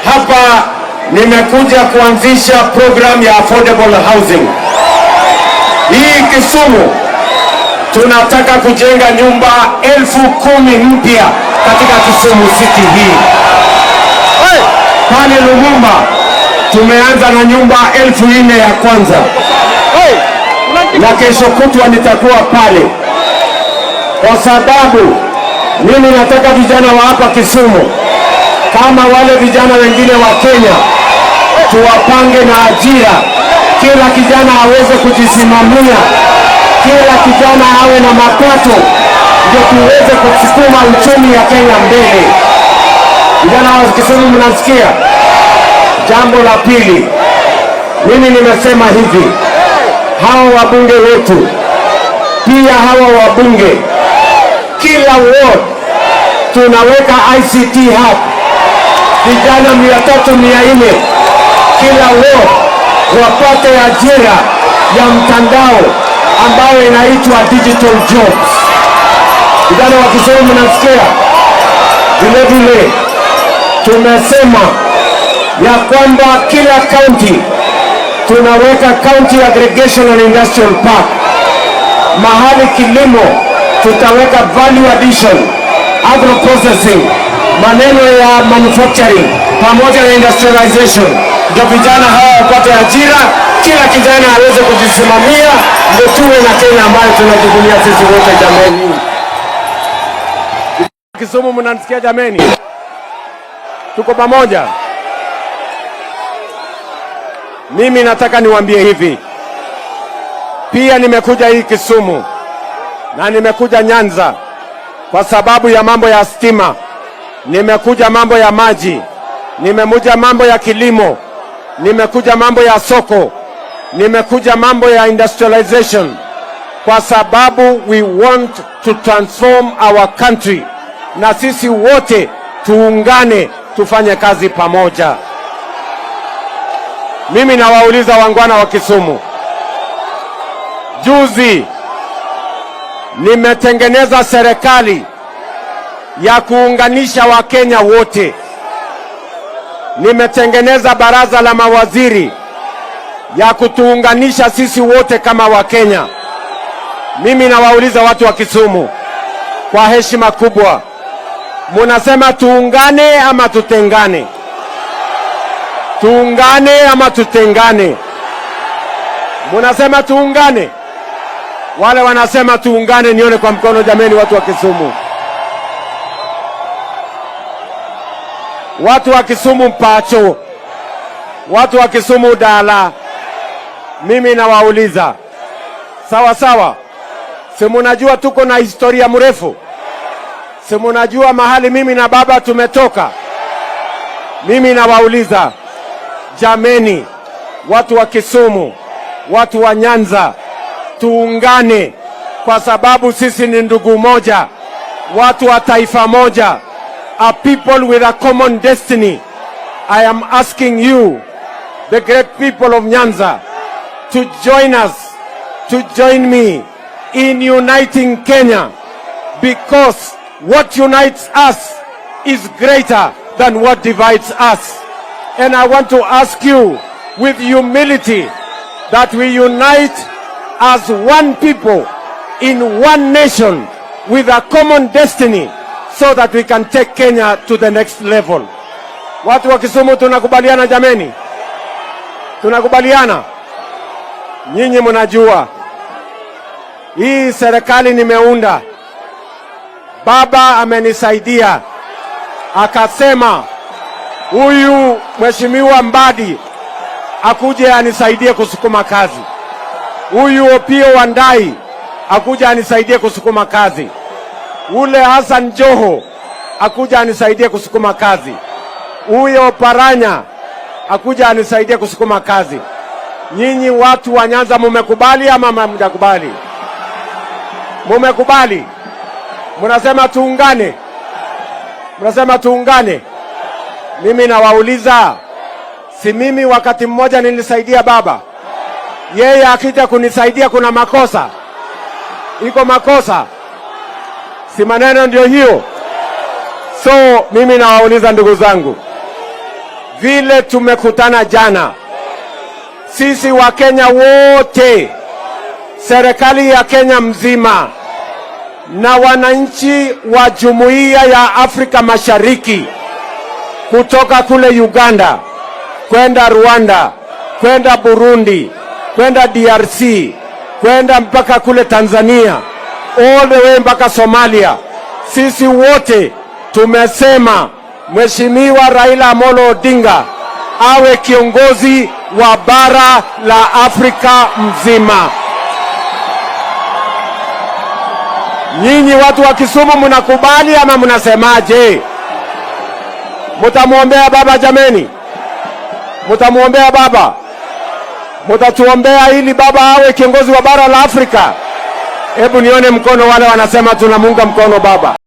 Hapa nimekuja kuanzisha program ya affordable housing. Hii Kisumu tunataka kujenga nyumba 10,000 mpya katika Kisumu City hii. Pale Lumumba tumeanza na nyumba 4,000 ya kwanza, na kesho kutwa nitakuwa pale, kwa sababu mimi nataka vijana wa hapa Kisumu kama wale vijana wengine wa Kenya tuwapange na ajira, kila kijana aweze kujisimamia, kila kijana awe na mapato, ndio tuweze kusukuma uchumi ya Kenya mbele. Vijana wa Kisumu, mnasikia? Jambo la pili, mimi nimesema hivi, hawa wabunge wetu pia, hawa wabunge kila ward tunaweka ICT hub, vijana 300, 400 kila ward wapate ajira ya mtandao ambayo inaitwa digital jobs. Vijana wa Kisumu, mnasikia? Vile vile tumesema ya kwamba kila county tunaweka county aggregation and industrial park. Mahali kilimo tutaweka value addition, agro processing, maneno ya manufacturing pamoja na industrialization, ndio vijana hawa wapate ajira, kila kijana aweze kujisimamia, ndio tuwe na Kenya ambayo tunajivunia sisi wote. Jameni, Kisumu, mnanisikia jameni? Tuko pamoja. Mimi nataka niwaambie hivi, pia nimekuja hii Kisumu na nimekuja Nyanza kwa sababu ya mambo ya stima, nimekuja mambo ya maji, nimekuja mambo ya kilimo, nimekuja mambo ya soko, nimekuja mambo ya industrialization, kwa sababu we want to transform our country, na sisi wote tuungane tufanye kazi pamoja. Mimi nawauliza waungwana wa Kisumu, juzi nimetengeneza serikali ya kuunganisha Wakenya wote. Nimetengeneza baraza la mawaziri ya kutuunganisha sisi wote kama Wakenya. Mimi nawauliza watu wa Kisumu kwa heshima kubwa, munasema tuungane ama tutengane? Tuungane ama tutengane? Munasema tuungane? Wale wanasema tuungane, nione kwa mkono jameni, watu wa Kisumu. Watu wa Kisumu mpacho, watu wa Kisumu dala, mimi nawauliza sawa sawa, si munajua tuko na historia mrefu? Si munajua mahali mimi na baba tumetoka? Mimi nawauliza jameni, watu wa Kisumu, watu wa Nyanza, tuungane kwa sababu sisi ni ndugu moja, watu wa taifa moja, a people with a common destiny. I am asking you, the great people of Nyanza, to join us, to join me in uniting Kenya, because what unites us is greater than what divides us. And I want to ask you with humility that we unite as one people in one nation with a common destiny so that we can take Kenya to the next level. Watu wa Kisumu tunakubaliana jameni? Tunakubaliana? Nyinyi mnajua hii serikali nimeunda, baba amenisaidia akasema huyu Mheshimiwa Mbadi akuje anisaidie kusukuma kazi, huyu Opiyo Wandayi akuje anisaidie kusukuma kazi, ule Hassan Joho akuja anisaidie kusukuma kazi, huyo Paranya akuja anisaidie kusukuma kazi. Nyinyi watu wa Nyanza mumekubali ama hamjakubali? Mumekubali? Mnasema tuungane, mnasema tuungane. Mimi nawauliza, si mimi wakati mmoja nilisaidia baba? Yeye akija kunisaidia kuna makosa? Iko makosa? Si maneno ndio hiyo? So mimi nawauliza ndugu zangu, Vile tumekutana jana, sisi Wakenya wote, serikali ya Kenya mzima na wananchi wa Jumuiya ya Afrika Mashariki, kutoka kule Uganda kwenda Rwanda, kwenda Burundi, kwenda DRC, kwenda mpaka kule Tanzania, all the way mpaka Somalia. Sisi wote tumesema Mheshimiwa Raila Amolo Odinga awe kiongozi wa bara la Afrika mzima. Nyinyi watu wa Kisumu mnakubali ama mnasemaje? Mutamwombea baba jameni? Mutamwombea baba? Mutatuombea ili baba awe kiongozi wa bara la Afrika? Hebu nione mkono wale wanasema tunamuunga mkono baba.